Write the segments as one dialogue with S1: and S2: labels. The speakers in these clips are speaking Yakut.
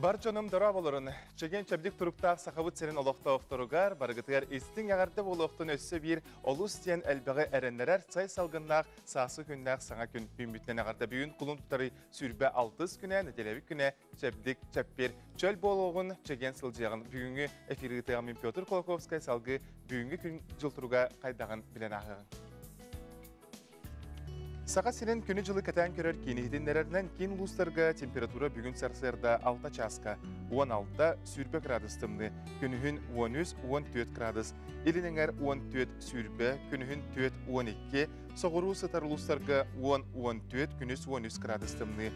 S1: Бар дьонум дорооболорун, чэгиэн-чэбдик туруктаах Сахабыт сирин олохтоохторугар барыгытыгар истиҥ эҕэрдэ буолуохтун өссө биир олус диэн элбэҕи эрэннэрэр сай салгыннаах сааскы күннээх саҥа күн үүммүтүнэн эҕэрдэ. Бүгүн кулун тутары 26 күнэ, нэдиэлэбит күнэ чэбдик, чэппиэр, чөл буолуоҕун, чэгиэн сылдьыаҕын. Бүгүҥҥү эфир ыытыаҕым мин Петр Кулаковскай салгыы бүгүҥҥү күн дьыл туруга хайдаҕын билэн ааһыаҕыҥ. Саха сирин күнү-дьылы кэтээн көрөр киин иһитиннэрэринэн киин улуустарга температура бүгүн сарсыарда 6 чааска 16 20 градус тымныы, күнүһүн 13 14 градус, илин эҥэр 14 20, күнүһүн 4 12, соҕуруу сытар улуустарга 10 14, күнүс 13 градус тымныы.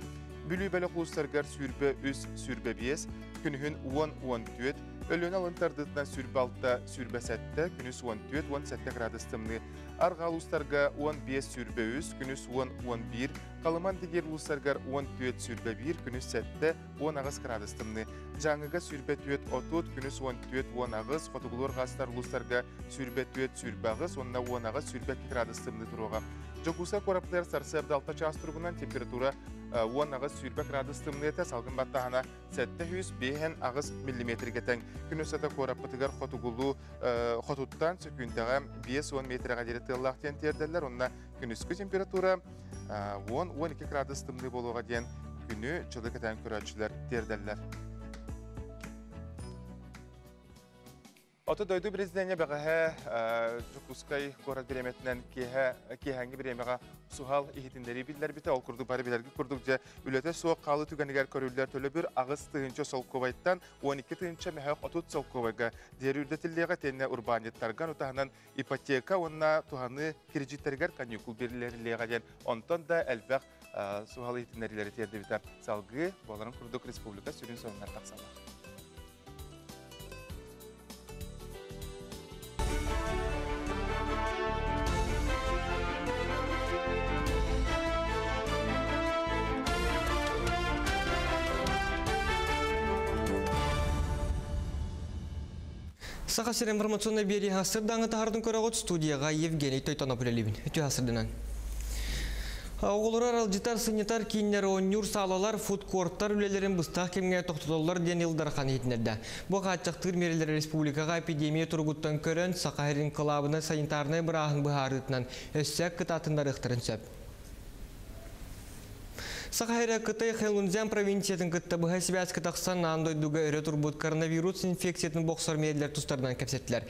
S1: Бүлүү бөлөх улуустарыгар 23 25, күнүһүн 10 14, Өлүөнэ алын тардыытынан 26 27, күнүс 14 17 градус тымныы. Арҕаа улуустарга 15-23, күнүс 10-11, Халыман Дигир улуустарыгар 14-21, күнүс 7, 18 градус тымныы. Дьааҥыга 24-30, күнүс 14-18, хотугулуу арҕаастар улуустарга 24-28 уонна 18-22 градус тымныы туруоҕа. Дьокуускай куораппытыгар сарсыарда 6 чаас туругунан температура 18-20 градус тымныыта, салгын баттааһына 758 миллиметргэ тэҥ. Күн устата куораппытыгар хотугулуу хотуттан сөкүүндэҕэ 50 метрэҕэ диэри тыаллаах диэн тиэрдэллэр. Онно күнүскү температура 10-12 градус тымныы буолуоҕа диэн күнү дьылы кэтээн көрөөччүлэр тиэрдэллэр. Ото дойду президенэ бэҕэһээ Дьокуускай куорат бириэмэтинэн киэһэ киэһээҥҥи бириэмэҕэ суһал иһитиннэрии биллэрбитэ. Ол курдук бары билэргит курдук дьэ үлэтэ суох хаалыы түгэнигэр көрүллэр төлөбүр 8 тыһыынча солкуобайтан 12 тыһыынча мөһөөх 30 солкуобайга диэри үрдэтиллиэҕэ итиэннэ урбаанньыттарга таһынан ипотека уонна туһаныы кредиттэригэр каникул бэриллиэҕэ диэн онтон да элбэх суһал иһитиннэриилэри тиэрдибитэ. Салгыы буоларын курдук республика сүрүн сонуннар тахсаллар.
S2: Саха сирин информационнай биэрии сырдааҥы таһардын көрөҕүт студияға Евгений Тойтонов үлэлиибин. Үтүө сырдынан. Оҕолору аралдьытар, сынньатар кииннэр, оонньуур саалалар, фудкорттар үлэлэрин быстах кэмҥэ тохтотоллор диэн Ил Дархан иһитиннэрдэ. Бу хааччахтыыр миэрэлэр республикаҕа эпидемия туругуттан көрөн, Саха сирин кылаабынай санитарнай бырааһын быһаарыытынан өссө кытаатыннарыахтарын сөп. Саха сирэ Кытай Хэлунцзян провинциятын кытта быһа сибээскэ тахсан аан дойдуга өрө турбут коронавирус инфекциятын бохсор миэрэлэр тустарынан кэпсэттилэр.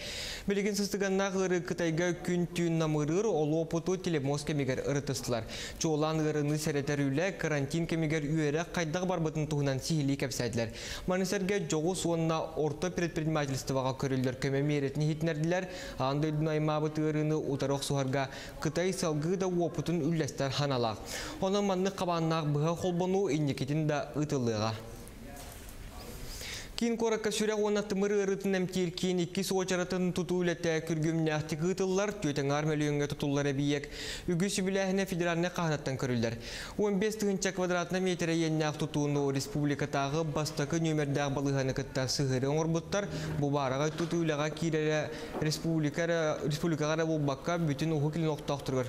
S2: Билигин сыстыганнаах ыарыы Кытайга күн-түүн намырыыр олуопуту телемост кэмигэр ырытыстылар. Чуолаан ыарыыны сэрэтэр үлэ карантин кэмигэр үөрэх хайдах барбытын туһунан сиһилии кэпсээтилэр. Маны сэргэ дьоҕус уонна орто предпринимательствоҕа көрүллэр көмө миэрэтин иһитиннэрдилэр. Аан дойдуну аймаабыт ыарыыны утары охсуһарга Кытай салгыы да уопутун үллэстэр ханалаах. Онон маннык хабааннаах быһа холбонуу инникитин да ыытыллыаҕа. Киин куоракка сүрэх уонна тымыр ыарыытын эмтиир киин иккис уочаратын тутуу үлэтэ күргүмнээхтик ыытыллар, түөтэҥаар мөлүйүөҥҥэ тутуллар эбийиэк үгүс үбүлээһинэ федеральнай хаһынаттан көрүллэр. 15 тыһыынча квадратнай миэтэрэ иэннээх тутууну республикатааҕы бастакы нүөмэрдээх балыыһаны кытта сыһыары оҥорбуттар. Бу баараҕай тутуу үлэҕэ киирэрэ республика эрэ, республикаҕа эрэ буолбакка, бүтүн Уһук Илин олохтоохторугар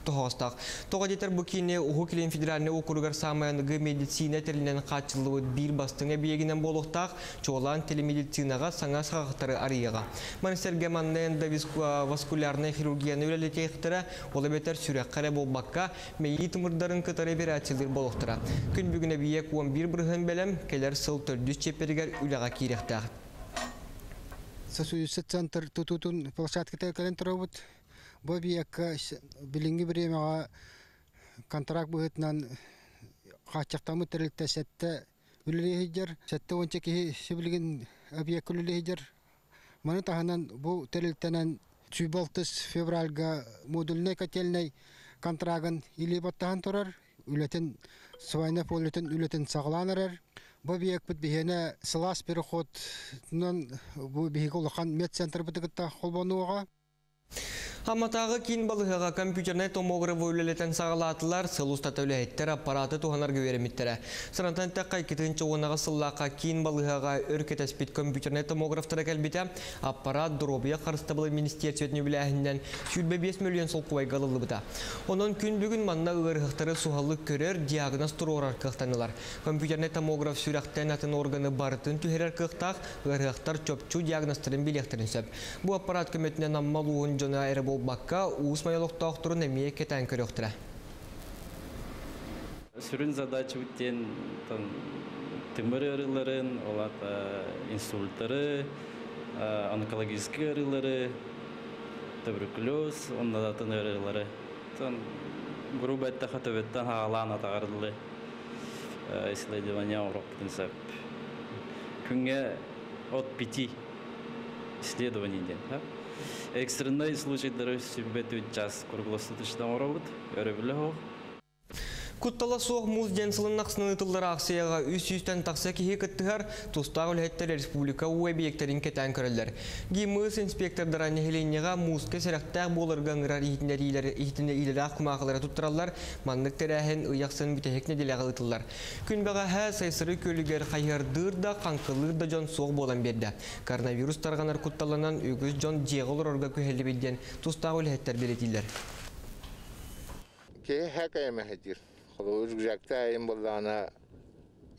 S2: тоһоҕостоох. Тоҕо диэтэр бу киини Уһук Илин федеральнай уокуругар саамай аныгы медицина тэрилинэн хааччыллыбыт биир бастыҥ эбийиэгинэн буолуохтаах, чуолаан телемедицинаҕа саҥа саҕахтары арыйыаҕа. Маны сэргэ манна эндоваскулярнай хирургияны үлэлэтиэхтэрэ, ол эбэтэр сүрэххэ эрэ буолбакка, мэйии тымырдарын кытары операциялыыр буолуохтара. Күн бүгүн эбийиэк 11% бэлэм, кэлэр сыл төрдүс чиэппэригэр үлэҕэ киириэхтээх.
S3: Сосудистый центр тутуутун площадката кэлэн турабыт. Бу объекка билиҥҥи бириэмэҕэ контракт быһыытынан хааччахтаммыт тэрилтэ сэттэ үлэлии сылдьар. 70 киһи сибилигин объекка үлэлии сылдьар. Маны таһынан бу тэрилтэнэн 26 февральга модульнай котельнай контрагын илии баттаһан турар. Үлэтин свайна полетын үлэтин саҕалаан эрэр. Бу объекпыт биһиэнэ сылаас переходунан бу биһиги улахан медцентрбыты кытта холбонуоҕа.
S2: Амматааҕы киин балыыһаҕа компьютернай томографы үлэлэтэн саҕалаатылар, сыл устата үлэһиттэр аппараты туһанарга үөрэммиттэрэ. Санатан эттэххэ, 2010 сыллаахха киин балыыһаҕа өр кэтэспит компьютернай томографтара кэлбитэ. Аппарат доруобуйа харыстабылын министиэрстибэтин үбүлээһининэн 25 мөлүйүөн солкуобайга ылыллыбыта. Онон күн бүгүн манна ыарыһахтары суһаллык көрөр, диагноз туруорар кыахтаннылар. Компьютернай томограф сүрэхтэн атын органы барытын түһэрэр кыахтаах, ыарыһахтар чопчу диагнозтарын билиэхтэрин сөп. Бу аппарат көмөтүнэн Амма улууһун дьоно эрэ буолбакка, Уус Майа олохтоохторун эмиэ кэтээн көрүөхтэрэ.
S4: Сүрүн задачабыт диэн тымыр ыарыыларын, ол аата инсульттары, онкологическай ыарыылары, туберкулез, онно да атын ыарыылары. Грубо эттэххэ төбөттөн хаалаан атаҕар дылы исследование оҥоруохпутун сөп. Күҥҥэ от пяти исследований диэн. Экстренный случайдары сүбэтү час круглосуточно оҥоробут, өрөбүлэ суох.
S2: Куттала суох муус диэн сылын ахсын ыытыллар аахсыйаҕа 300-тэн тахса киһи кыттыһар, тустаах үлэһиттэр республика уу эбийиэктэрин кэтээн көрөллөр. ГИМС инспектордара нэһилиэнньэҕэ мууска сэрэхтээх буоларга ыҥырар иһитиннэриилээх кумаахылары туттараллар, маннык тэрээһин ый ахсын бүтэһик нэдиэлэҕэ ыытыллар. Күн бэҕэһээ Сайсары күөлүгэр хайыһардыыр да, хаҥкылыыр да дьон суох буолан биэрдэ. Коронавирус тарҕанар кутталынан үгүс дьон дьиэҕэ олорорго күһэллибит диэн тустаах үлэһиттэр бэлиэтииллэр.
S5: Киһи хэкэйэмэһэ диир. Холобур, рюкзакта айан буоллаҕына,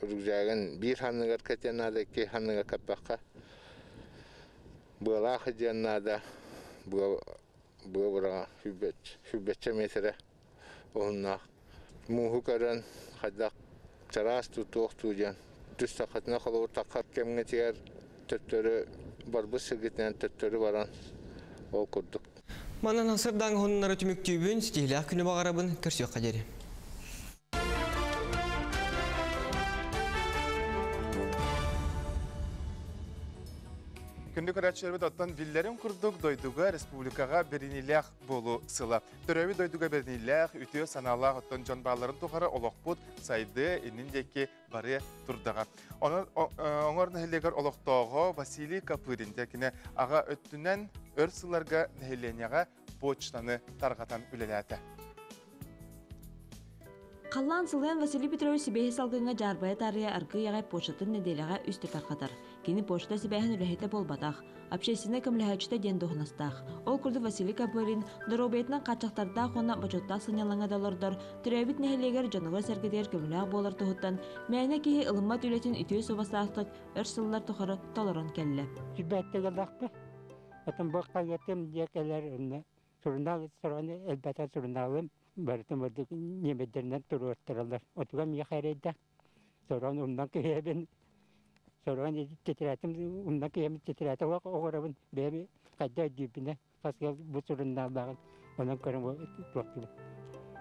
S5: рюкзагын биир ханныгар кэтиэн наада, икки ханныгар кэппэххэ. Быалаах диэн наада, быа быа быраҕа сүүрбэччэ миэтэрэ уһуннаах. Мууһу көрөн хайдах чараас дуу, туох дуу диэн түстэххитинэ холобур таххар кэмҥитигэр төттөрү барбыт сиргитинэн төттөрү баран ол курдук.
S2: Манан сырдаҥ хоннору түмүктүүбүн, ситиһилээх күнү баҕарабын, көрсүөххэ диэри.
S1: Күндү көрөөччүлэрбит оттон биллэрин курдук дойдуга, республикаҕа бэриниилээх буолуу сыла. Төрөөбүт дойдуга бэриниилээх, үтүө санаалаах оттон дьон баалларын тухары олохпут сайдыа, иннин диэки барыа турдаҕа. Онон оҥор нэһилиэгэр олохтооҕо Василий Копырин кини аҕа өттүнэн өр сылларга нэһилиэнньэҕэ почтаны тарҕатан үлэлээтэ.
S6: Халлаан сылыйан Василий Петрович сибээһи салгыҥҥа дьаарбайа таарыйа аргыый аҕай почтатын нэдиэлэҕэ үстэ тарҕатар. Кини почта сибээһин үлэһитэ буолбатах, общественнай көмөлөһөөччүтэ диэн дуоһунастаах. Ол курдук Василий Копырин доруобуйатынан хааччахтардаах уонна бочуоттаах сынньалаҥа да олордор, төрөөбүт нэһилиэгэр дьонугар-сэргэтигэр көмөлөөх буолар туһуттан мээнэ киһи ылыммат үлэтин үтүө суобастаахтык өр сыллар тухары толорон кэллэ.
S7: Сүбэттэ Отон бу хайатым дьиэ кэлэр онно сурунаал сорону элбэтэ сурунаалым барытын бурдук ньиэмэйдэринэн туруортараллар. Отуга миэхэ эрэйдэх. Сорон умнан киһэбин сорон тетрадым умнан киһэбин тетрадь оҕоробун бэйэм хайда өйдүүбүнэ хас бу сурунааллааҕын онон көрөн туохтубут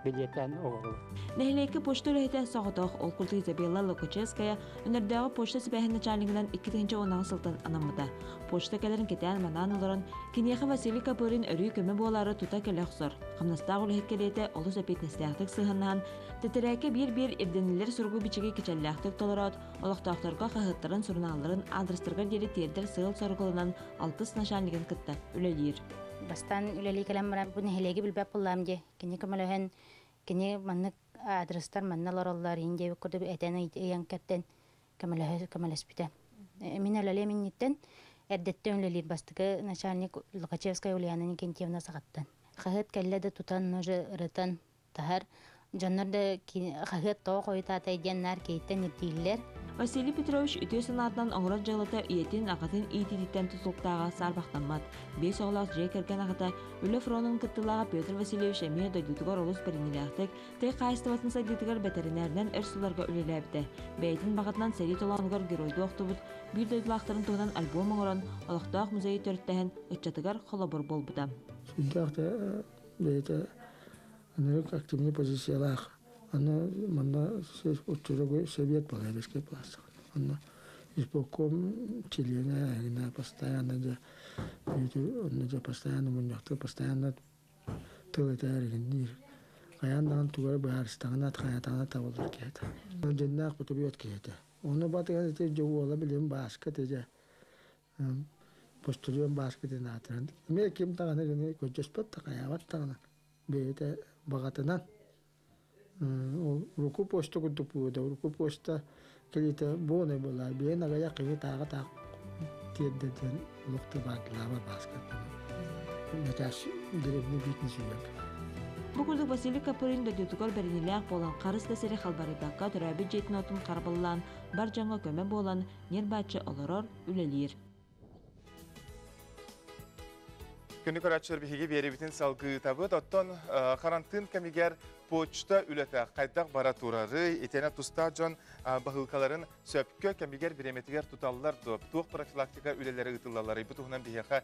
S7: билиэтээн оҕоробут.
S6: Нэһилиэккэ почта үлэһитэ соҕотох, ол курдук Изабелла Лукачевская Өнөрдөөҕү почта сибээһин начальнигынан 2016 сылтан анаммыта. Почта кэлэрин кэтээн-манаан олорон, киниэхэ Василий Копырин өрүү көмө буолаары тута кэлэ охсор. Хамнастаах үлэһит кэриэтэ олус эппиэтинэстээхтик сыһыаннаһан, тэтэрээккэ биир-биир ирдэниллэр суругу-бичиги кичэллээхтик толороот, олохтоохторго хаһыаттарын, сурунаалларын аадырыстарыгар диэри тиэрдэр сыал-сорук ылынан алтыс начальнигын кытта үлэлиир.
S8: Бастаан үлэлии кэлэн баран бу нэһилиэги билбэт буоллаам дии. Кини көмөлөһөн, кини маннык адрестар манна олороллор иин диэбит курдук этэн ыйан кэрдэн көмөлөспүтэ. Мин үлэлиэм инниттэн эрдэттэн үлэлиир бастакы начальник Лукачевская Ульяна Никентьевна саҕаттан. Хаһыат кэллэ да тутан уже ырытан таһар. Дьоннор да хаһыат тоҕо хойутаатай диэн наар киһиттэн ирдииллэр.
S6: Василий Петрович үтүө санаатынан оҥорор дьыалата ийэтин, аҕатын иитиититтэн тутулуктааҕа саарбахтаммат. Биэс оҕолоох дьиэ кэргэн аҕата, үлэ фронун кыттыылааҕа Петр Васильевич эмиэ дойдутугар олус бэриниилээхтик, тыа хаһаайыстыбатын сайдыытыгар бэтэринээринэн өр сылларга үлэлээбитэ. Бэйэтин баҕатынан сэрии толоонугар геройдуу охтубут биир дойдулаахтарын туһунан альбом оҥорон, олохтоох музейы төрүттэһэн, ыччатыгар холобур буолбута.
S9: Сүрдээх да бэйэтэ Аны активный позициялаах. Аны манна оччолорго совет Балаевскай плацаҕа. Онно исполком чилиэнэ эҥинэ постоянно дьэ онно дьэ постоянно мунньахтыы постоянно тыл этэр игинниир. Хайаан даҕаны тугу эрэ быһаарыстаҕына хайаатаҕына табыллар киһи этэ. Дьиннээх патриот киһи этэ. Ону батыһан ити дьэ уола билим Бааска этэ дьэ. Почтальон Бааскытын аатыран. Эмиэ ким даҕаны гыны көрдөспөт да хайаабат даҕаны. Бэйэтэ баҕатынан. Ол урукку почта курдук буолуо урукку почта кэлиитэ буонай буолаа. Бэйэн аҕыйах киһи тааҕа таах тиэрдэ диэн олох да баардылаабат Бааска. Начаас дэриэбинэ биитин сүүйэн.
S6: Бу курдук Василий Копырин дойдутугар бэриниилээх буолан, харыс да сири халбарыйбакка төрөөбүт дьиэтин отун харабыллаан, бар дьоҥҥо көмө буолан, ньир-бааччы олорор, үлэлиир.
S1: Күнү көрөөччүлэр биһиги биэрибитин салгыытабыт. Оттон карантин кэмигэр почта үлэтэ хайдах бара турары, итиэнэ тустаах дьон баһыылкаларын сөпкө кэмигэр бириэмэтигэр туталлар дуо? Туох профилактика үлэлэри ыытыллалларый? Бу туһунан биһиэхэ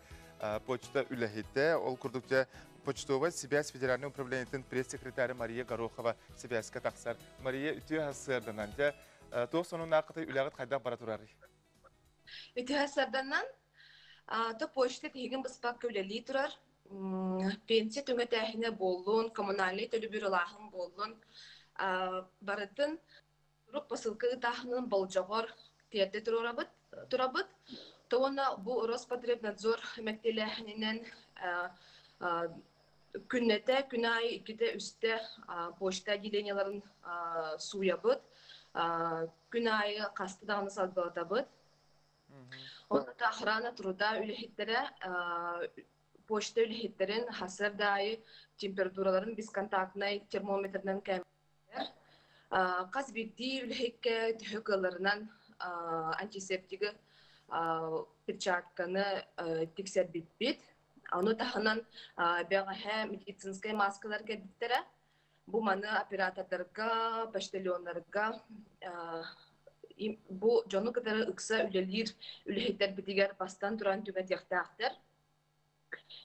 S1: почта үлэһитэ, ол курдук дьэ почтовай связь федеральнай управлениетын пресс-секретарь Мария Горохова связька тахсар. Мария, үтүө сарсыарданан дьэ туох сонуннааххытый үлэҕит хайдах бара турарый?
S10: Үтүө сарданан то почта тиһигин быспакка үлэлии турар. Пенсия түҥэтээһинэ буоллун, коммунальнай төлөбүр ылааһын буоллун, барытын турук посылка ыытааһынын болдьоҕор тиэрдэ туруорабыт турабыт. То уонна бу Роспотребнадзор мэктиэлээһининэн күннэтэ күн аайы иккитэ-үстэ почта отделениеларын сууйабыт, күн аайы хаста даҕаны салгылатабыт. Онно охрана труда үлэһиттэрэ почта үлэһиттэрин сарсыарда аайы температураларын бесконтактнай термометрынан кээмэйдииллэр. Хас биирдии үлэһиккэ төһө кыалларынан антисептигы, перчатканы тиксэрбиппит. Ону таһынан бэҕэһээ медицинскэй мааскалар кэлбиттэрэ. Бу маны оператордарга, почтальоннарга бу дьону кытары ыкса үлэлиир үлэһиттэрбитигэр бастан туран түҥэтиэхтээхтэр.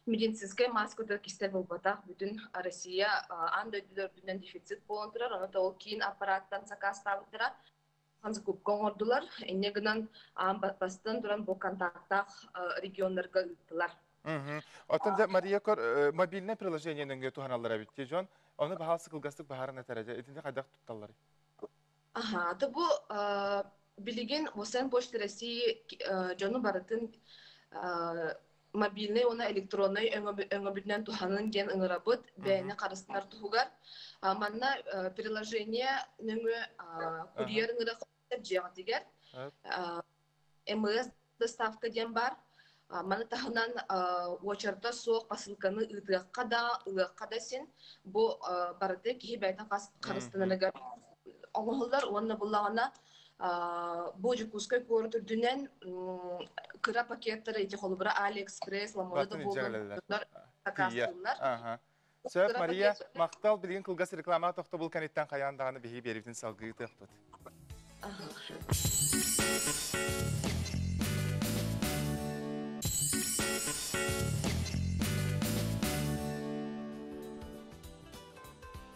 S10: Медицинскэй мааската кистэл буолбатах, бүтүн Россия аан дойду үрдүнэн дефицит буолан турар, ону ол киин аппараттан сакаастаабыттара. Закупка оҥордулар. Инньэ гынан аан бастан туран бу контактаах регионнарга ыыттылар.
S1: Оттон дьэ Мария көр мобильное приложение нөҥүө туһаналлар эбит дьон. Ону баһаалса кылгастык баһааран этэрэ итинни хайдах тутталларый?
S10: Аха, то бу билигин Осен Почта России дьону барытын мобильнай уонна электроннай өҥөбүтүнэн туһанын диэн ыҥырабыт бэйэни харыстанар туһугар. Манна приложение нөҥүө курьер ыҥыра дьиэҕитигэр МС доставка диэн баар. Маны таһынан уочарата суох посылканы ыытыахха да, ылыахха да син. Бу барыта киһи бэйэтин харыстанарыгар оҥоһуллар уонна буллаҕына бу Дьокуускай куорат үрдүнэн кыра пакеттары ити холобура Алиэкспресс, Ламода да буоллун сакаастыыллар.
S1: Сөп, Мария, махтал билигин кылгас реклама тохтобул кэнниттэн хайаан даҕаны биһиги биэрибитин салгыы ыытыахпыт.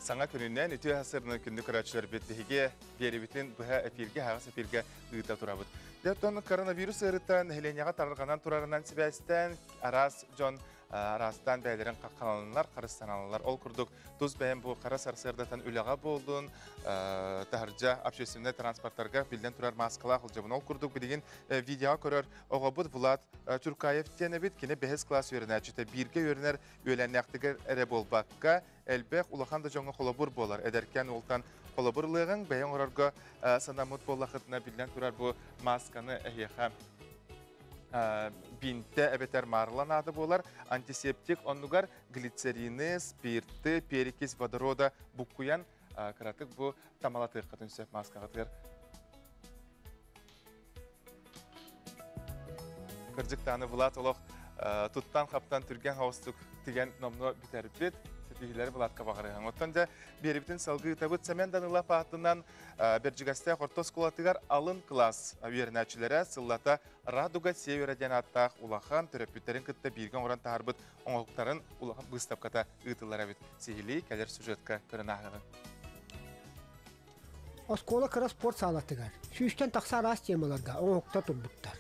S1: Саҥа күнүнэн үтүө сарсыарданан күндү көрөөччүлэрбит биһиги биэрибитин быһа эфиргэ аһаҕас эфиргэ ыыта турабыт. Дьэ, оттон коронавирус ыарыыта нэһилиэнньэҕэ тарҕанан турарынан сибээстээн араас дьон араастаан бэйэлэрин хаххаланаллар, харыстаналлар. Ол курдук тус бэйэм бу хара сарсыардатан үлэҕэ буоллун, таһырдьа общественнай транспорттарга биллэн турар мааскалаах сылдьабын. Ол курдук билигин видеоҕа көрөр оҕобут Влад Чуркаев диэн эбит. Кини бэһис класс үөрэнээччитэ. Бииргэ үөрэнэр үөлээннээхтигэр эрэ буолбакка, элбэх улахан да дьоҥҥо холобур буолар. Эдэркээн уолтан холобур ылыаҕыҥ, бэйэ оҥорорго санаммыт буоллаххытына, биллэн турар бу маасканы эһиэхэ бинтэ эбэтэр маарла наада буолар. Антисептик оннугар глицерины, спирты, перекись водорода буккуйан кыратык бу тамалатыаххытын сөп мааскаҕытыгар. Кырдьыктааны Влад олох туттан-хаптан түргэн хаустук тигэн номнуо бүтэрбит. Ситиһиилэри Владка баҕарыһаҥ. Оттон дьэ биэрибитин салгыы ыытабыт. Сэмэн Данилов аатынан Бэрдьигэстээх орто оскуолатыгар алын кылаас үөрэнээччилэрэ сыллата Радуга севера диэн ааттаах улахан төрөппүттэрин кытта бииргэ оҥорон таһаарбыт оҥоһуктарын улахан быыстапката ыытыллар эбит. Сиһилии кэлэр сюжетка көрөн ааһыаҕыҥ.
S11: Оскуола кыра спорт саалатыгар сүүстэн тахса араас темаларга оҥоһуктар турбуттар.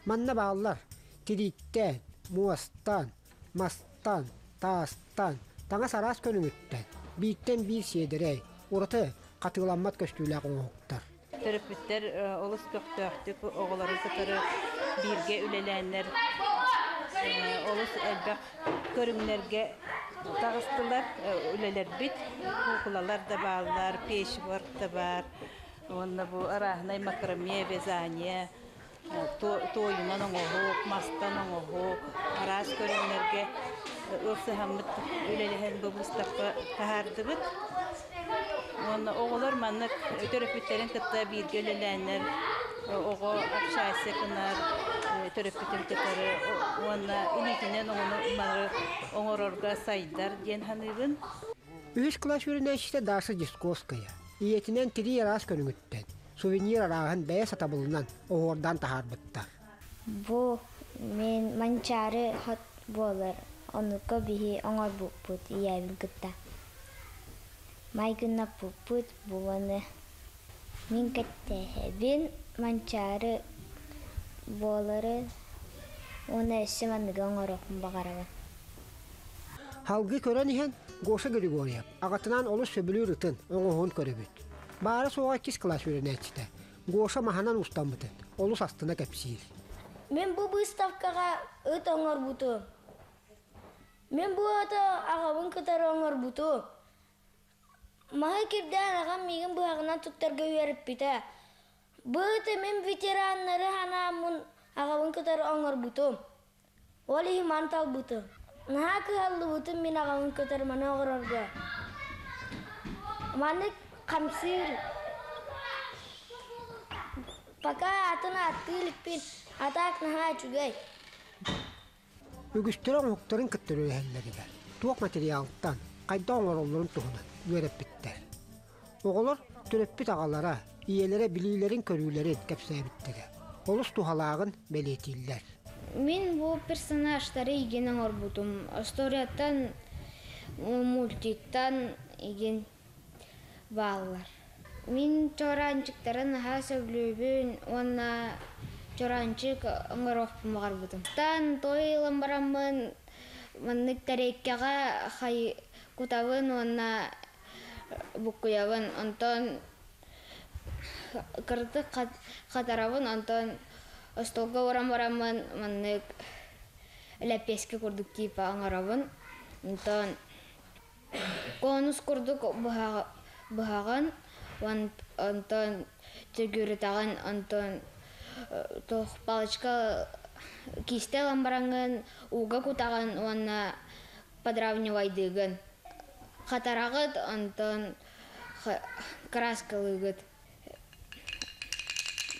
S11: Манна бааллар тирииттэн, муостан, мастан, таастан, таҥас араас көрүҥүттэн, бииртэн биир сиэдэрэй, ураты хатыламмат көстүүлээх оҥоһуктар.
S12: Төрөппүттэр олус көхтөөхтүк оҕолорун кытары бииргэ үлэлээннэр Олус элбэх көрүҥнэргэ таҕыстылар үлэлэрбит. Куукулалар да бааллар, печворк да баар. Уонна бу арааһынай макраме, вязание, туойунан оҥоһук, мастан оҥоһук, араас көрүҥнэргэ ылсыһаммыт үлэлэһэн бу быыстапка таһаардыбыт. Уонна оҕолор маннык төрөппүттэрин кытта бииргэ үлэлээннэр оҕо общайся гынар төрөппүтүн кытары уонна илиитинэн оҥону оҥорорго сайдар диэн саныыбын.
S11: Үһүс кылаас үөрэнээччитэ Даша Дисковская ийэтинэн тирии араас көрүҥүттэн сувенир арааһын бэйэ сатабылынан оһуордаан таһаарбыттар.
S13: Бу мин Манчаары хот буолар, онука биһи оҥорбуппут ийэбин кытта. Майгыннаппыппыт буоланы. Мин кэтэһэбин Манчаары буолары уонна өссө манныгы оҥоруохпун баҕарабын.
S11: Салгыы көрөн иһэн Гоша Григорьев аҕатынаан олус сөбүлүүр ытын оҥоһуун көрөбүт. Баара-суоҕа иккис кылаас үөрэнээччитэ Гоша маһынан устаммытын олус астына кэпсиир.
S13: Мин бу быыстапкаҕа ыт оҥорбутум. Мин бу ыты аҕабын кытары оҥорбутум. Маһы кирдээн аҕам миигин быһаҕынан туттарга үөрэппитэ. Бу ыты мин ветераннары ханааммын аҕабын кытары оҥорбутум. Ол иһин маны талбытым. Наһаа кыһаллыбытым мин аҕабын кытары маны оҥорорго. Маннык хамсыыр Пока атын ааттыы иликпин, а так наһаа үчүгэй.
S11: Үгүстэрэ оҥоһуктарын кытта үлэлэһэллэригэр туох материалтан, хайдах оҥороллорун туһунан үөрэппиттэр. Оҕолор төрөппүт аҕалара, ийэлэрэ билиилэрин-көрүүлэрин кэпсээбиттэрэ олус туһалааҕын бэлиэтииллэр.
S13: Мин бу персонажтары игин оҥорбутум. Историяттан, мультиктан игин бааллар. Мин чораанчыктары наһаа сөбүлүүбүн уонна чораанчык оҥоруохпун баҕарбытым. Тан той ылан бараммын маннык тэриэккэҕэ кутабын уонна буккуйабын, онтон кыратык хатарабын, онтон остуолга ууран бараммын маннык лэппиэскэ курдук типа оҥоробун. Онтон конус курдук быһаҕын, онтон төгүрүтэҕин, онтон туох палочка киистэ ылан бараҥҥын ууга кутаҕын уонна подравнивайдыыгын. Хатараҕыт, онтон краскалыыгыт.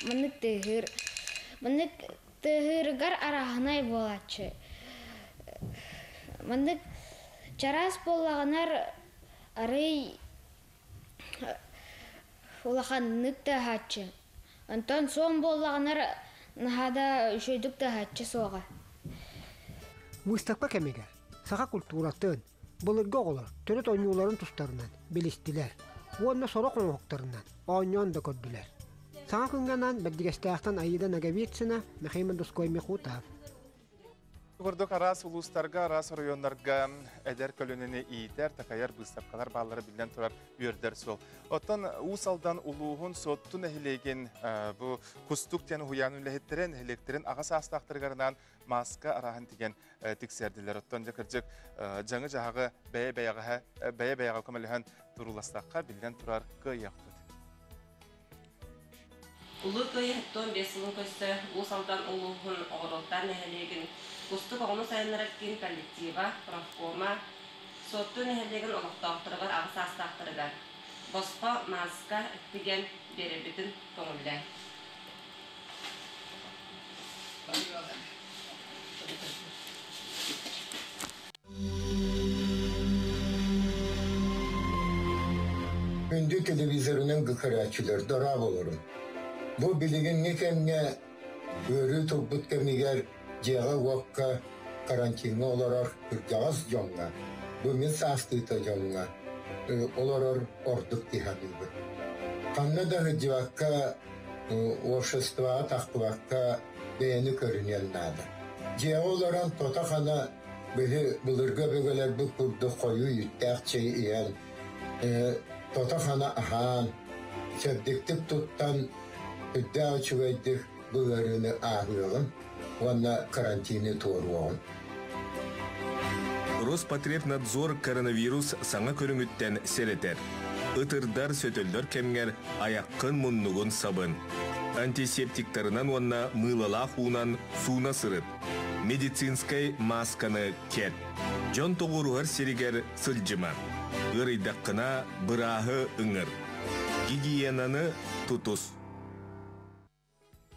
S13: Маннык тыаһыыр маннык тыаһыырыгар арааһынай буолааччы. Маннык чараас буоллаҕынар арый улаханнык тыаһааччы. Онтон суон буоллаҕынар наһаа да үчүгэйдик тыаһааччы суоҕа.
S11: Выставка кэмигэр саха культуратын, былыргы оҕолор төрүт оонньууларын тустарынан билистилэр уонна сорох оҥоһуктарынан оонньоон да көрдүлэр. Саҥа күҥҥэ анаан Бэрдигэстээхтэн Аида Ноговицына, Михаил Мандуской Михутов.
S1: Курдук араас улуустарга, араас оройуоннарга эдэр көлүөнэни иитэр, такайар быыстапкалар бааллара биллэн турар үөрдэр суол. Оттон Уус Алдан улууһун Суотту нэһилиэгин бу Кустук диэн уһуйаан үлэһиттэрэ нэһилиэктэрин аҕа саастаахтарыгар мааска арааһын тигэн тиксэрдилэр. Оттон дьэ кырдьык дьаҥы-дьаһаҕы бэйэ-бэйэҕэ бэйэ-бэйэҕэ көмөлөһөн турууластахха биллэн турар кыайыахпыт.
S14: Улуу Кыайыы 75 сылын көрсө Уус Алдан улууһун Оҕуруоттаах нэһилиэгин Кустук оҕону сайыннарар киин коллектива, профкома, Суотту нэһилиэгин олохтоохторугар аҕа саастаахтарыгар босхо мааска тигэн биэрэрбитин көҥүллээн.
S15: Күндү телевизорынан көрөөччүлэр дорооболорун. Бу билигиҥҥи кэмҥэ ыарыы турбут кэмигэр дьиэҕэ-уокка карантиҥҥа олорор кырдьаҕас дьоҥҥо, бу мин саастыыта дьоҥҥо олорор ордук дии саныыбын. Ханна да сылдьыбакка, обществоҕа тахсыбакка бэйэни көрүнүөн наада. Дьиэҕэ олорон тото-хана били былыргы өбүгэлэрбит курдук хойуу үүттээх чэй иһэн, тото-хана аһаан, чэбдиктик туттан, үрдээх үчүгэйдик бу ыарыыны ааһыаҕын. уонна карантины туоруоҕун.
S16: Роспотребнадзор коронавирус саҥа көрүҥүттэн сэрэтэр. Ытырдар, сөтөллөр кэмҥэр айаххын муннугун сабын. Антисептиктарынан уонна мыылалаах уунан сууна сырыт. Медицинскэй маасканы кэт. Дьон тоҕуоруһар сиригэр сылдьыма. Ыарыйдаххына бырааһы ыҥыр. Гигиенаны тутус.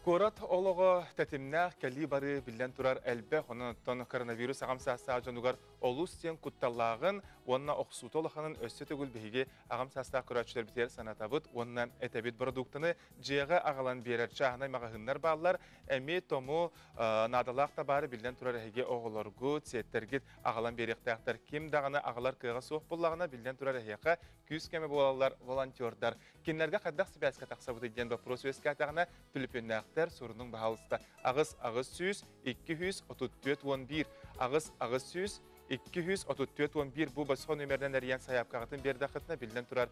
S1: Куорат олоҕо тэтимнээх кэлии-барыы биллэн турар элбэх, онон оттон коронавирус аҕам саастаах дьонугар олус диэн кутталлааҕын уонна охсуута улаханын өссө төгүл биһиги аҕам саастаах көрөөччүлэрбитигэр санатабыт уонна этэбит. Бородууктаны дьиэҕэ аҕалан биэрэр чааһынай маҕаһыыннар бааллар. Эми тому наадалаах табаары биллэн турар эһиги оҕолоргут, сиэттэргит аҕалан биэриэхтээхтэр. Ким даҕаны аҕалар кыаҕа суох буоллаҕына, биллэн турар эһиэхэ күүс-көмө буолаллар волонтердар. Кинилэргэ хайдах сибээскэ тахсабытый диэн боппуруос үөскээтэҕинэ, түлүпүөннээхтэр сурунуҥ баһаалыста 8 800 234 11 8 800 234 11 бу босхо нүөмэринэн эрийэн сайаапкаҕытын биэрдэххитинэ, биллэн турар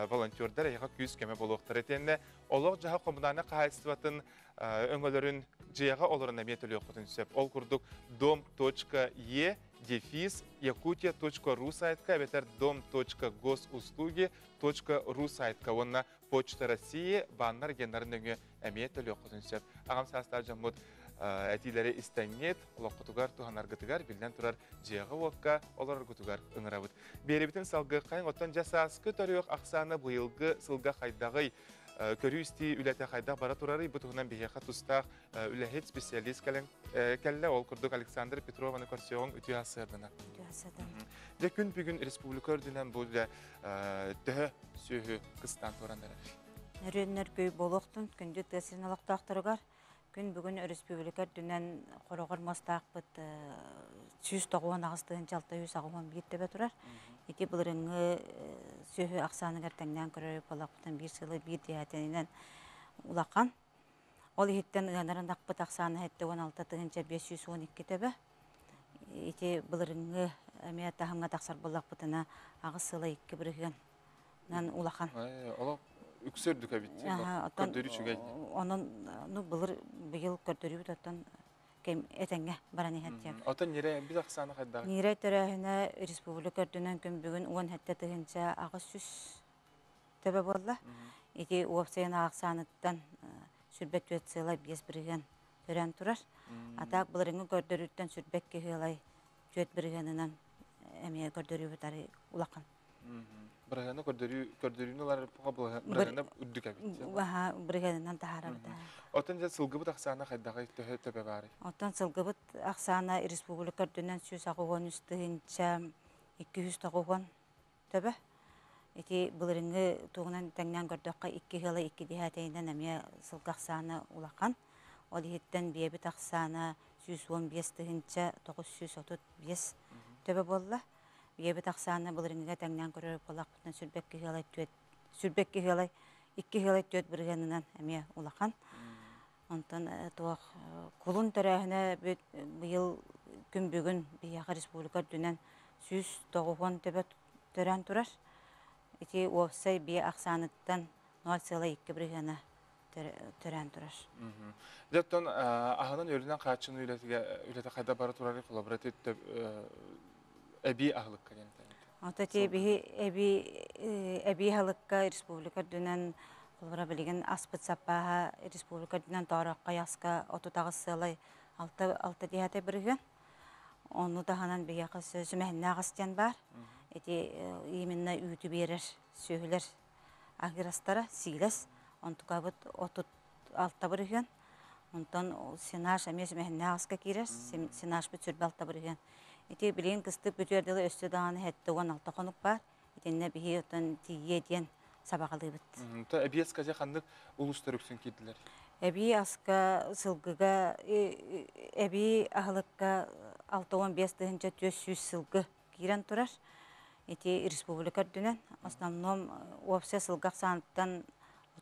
S1: волонтердар эһиэхэ күүс-көмө буолуохтара. Итиэннэ олох-дьаһах коммунальнай хаһаайыстыбатын өҥөлөрүн дьиэҕэ олорон эмиэ төлүөххүтүн сөп. Ол курдук дом.е дефис якутия.ру сайтка эбэтэр дом.госуслуги.ру сайтка уонна Почта России бааннар геннарын нөҥүө эмиэ төлүөххүтүн сөп. Аҕам саастаах дьоммут этиилэри истэҥҥит, олоххутугар туһанаргытыгар, биллэн турар, дьиэҕэ-уокка олороргутугар ыҥырабыт. Биэрибитин салгыаххайыҥ, оттон дьэ сааскы төрүөх ахсаана быйылгы сылга хайдаҕый? Көрүү-истии үлэтэ хайдах бара турарый? Бу туһунан биһиэхэ тустаах үлэһит, специалист кэлэн кэллэ. Ол курдук Александр Петрованы көрсүөҕүҥ үтүө ассыардана.
S8: Үтүө ассыардана.
S1: Дьэ күн бүгүн республика үрдүнэн бу үлэ төһө сүөһү кыстаан туран эрэр?
S8: Нөрүөннэр көй буолуохтун күндү тыа сирин олохтоохторугар күн бүгүн өрөспүүбүлүкэ үрдүнэн хороҕор муостаахпыт 198 681 төбө турар. Ити былырыҥҥы сүөһү ахсааныгар тэҥнээн көрөр буоллахпытын биир сылы биир диэһэтинэн улахан. Ол иһиттэн ыанарын ахпыт ахсаана 76 512 төбө. Ити былырыҥҥы эмиэ таһымҥа тахсар буоллахпытына аҕыс сыла икки бырыһыан улахан.
S1: Олох үксэ үрдүк эбит. Көрдөрүү үчүгэй.
S8: Онон ну былыр быйыл көрдөрүүбүт оттон кэм этэҥҥэ баран иһэр диэн.
S1: Оттон ньирэй бит ахсаана хайдах?
S8: Ньирэй төрөөһүнэ республика үрдүнэн күн бүгүн 17 800 төбө буолла. Ити уопсайын ахсааныттан сүрбэ түөрт сыала биэс бырыһыан төрөөн турар. Атаак былырыҥҥы көрдөрүүттэн сүрбэк киһилай түөрт бырыһыанынан эмиэ көрдөрүүбүт ары улахан.
S1: Бырыһыаны көрдөрүү көрдөрүүнү ылар бырыһыана үрдүк эбит.
S8: Аха, бырыһыанынан таһаарабыт.
S1: Оттон дьэ сылгыбыт ахсаана хайдаҕый төһө төбө баарый?
S8: Оттон сылгыбыт ахсаана республика үрдүнэн 183 тыһыынча 290 төбө. Ити былырыҥҥы тугунан тэҥнээн көрдөххө икки ыала икки диһээтэйинэн эмиэ сылгы ахсаана улахан. Ол иһиттэн биэбит ахсаана 115 тыһыынча 935 төбө буолла. Биэбит ахсаана былырыҥҥыга тэҥнээн көрөр буоллахпытына сүрбэкки ыалай түөт сүрбэкки ыалай икки ыалай түөт бырыһыанынан эмиэ улахан. Онтон туох кулун төрөөһүнэ быйыл күн бүгүн биһиэхэ республика үрдүнэн 190 төбө төрөөн турар. Ити уопсай бие ахсааныттан 0,2 бырыһыана төрөөн турар.
S1: Дьэ оттон аһынан өлүнэн хааччыныы үлэтэ хайда бара турар холобура эбии аһылыкка диэн
S8: Ото ти биһи эбии эбии аһылыкка республика үрдүнэн холобура билигин аспыт саппааһа республика үрдүнэн тоороххо яска 38 сыалай алта алта диэхэтэ бырыһыан. Ону таһынан биһиэхэ сүмэһиннээх ас диэн баар. Ити именно үүтү биэрэр сүөһүлэр агырастара сиилэс. Онтукабыт 36 бырыһыан. Онтон сенаж эмиэ сүмэһиннээх аска киирэр. Сенажпыт сүрбэ алта бырыһыан. Ити билигин кыстык бүтүөр дылы өссө даҕаны 76 хонук баар. Итиннэ биһи оттон тиийиэ диэн сабаҕалыыбыт.
S1: То эбии аска дьэ ханнык улуустар үксүн киирдилэр?
S8: Эбии аска сылгыга эбии аһылыкка 65 тыһыынча 400 сылгы киирэн турар. Ити республика үрдүнэн основном уопсай сылгы ахсааныттан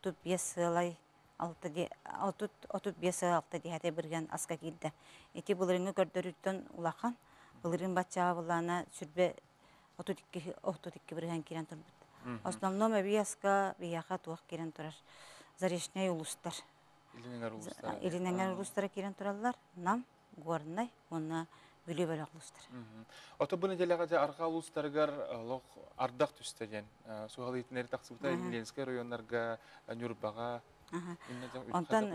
S8: 35 сыалай 35 сыл алта диэхэтэ бырыһыан аска киирдэ. Ити былырыҥҥы көрдөрүүттэн улахан. Былырыын баччаҕа былаана сүрбэ 32 32 бырыһыан киирэн турбут. Основном эбии аска биһиэхэ туох киирэн турар? Заречнай улуустар.
S17: Илин эҥэр улуустара киирэн тураллар. Нам, Горнай уонна Бүлүү бөлөх улуустара.
S1: Ото бу нэдиэлэҕэ дьэ арҕаа улуустарыгар олох ардах түстэ диэн суһал иһитиннэри тахсыбыта Ленскэй районнарга, Ньурбаҕа.
S17: Онтон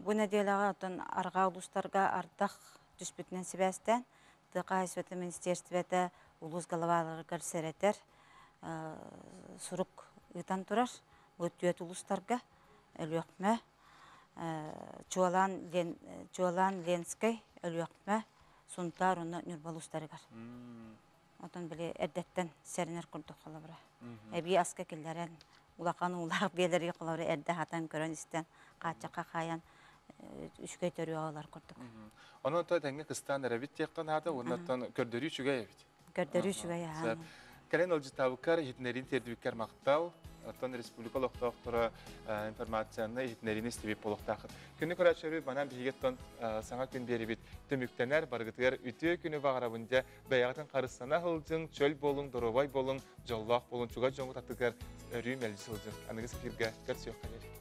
S17: бу нэдиэлэҕэ оттон арҕаа улуустарга ардах түспүтүнэн сибээстээн Тыа хаһаайыстыбатын министиэристибэтэ улуус головаларыгар сэрэтэр сурук ыытан турар. Бу түөрт улуустарга Өлүөхмэ, Чуолаан, Чуолаан Ленскэй, Өлүөхмэ, Сунтаар уонна Ньурба улуустарыгар. Отон били эрдэттэн сэрэнэр курдук холобура. Эбии аска киллэрэн, улахан уулаах биэлэргэ холобура эрдэ хатан көрөн-истэн, хааччахха хаайан үчүгэй төрүөҕэ ылар курдук.
S1: Онон то тэҥҥэ кыстаан эрэбит диэххэ наада, уонна көрдөрүү үчүгэй эбит.
S17: Көрдөрүү үчүгэй аһаа.
S1: Кэлэн ылдьытаабыккар, иһитиннэриин тиэрдибиккэр махтал. Оттон республика олохтоохторо информацияны иһитиннэриини истибит буолуохтааххыт. Күнү көрөөччүлөрбүт манан биһиги оттон саҥа күн биэрибит түмүктэнэр, барыгытыгар үтүө күнү баҕарабын дьэ бэйэҕитин харыстана сылдьыҥ, чөл буолуҥ, доруобай буолуҥ, дьоллоох буолуҥ, чугас дьоҥҥут аттыгар өрүү мэлдьи сылдьыҥ. Аныгы эфиргэ көрсүөххэ диэри.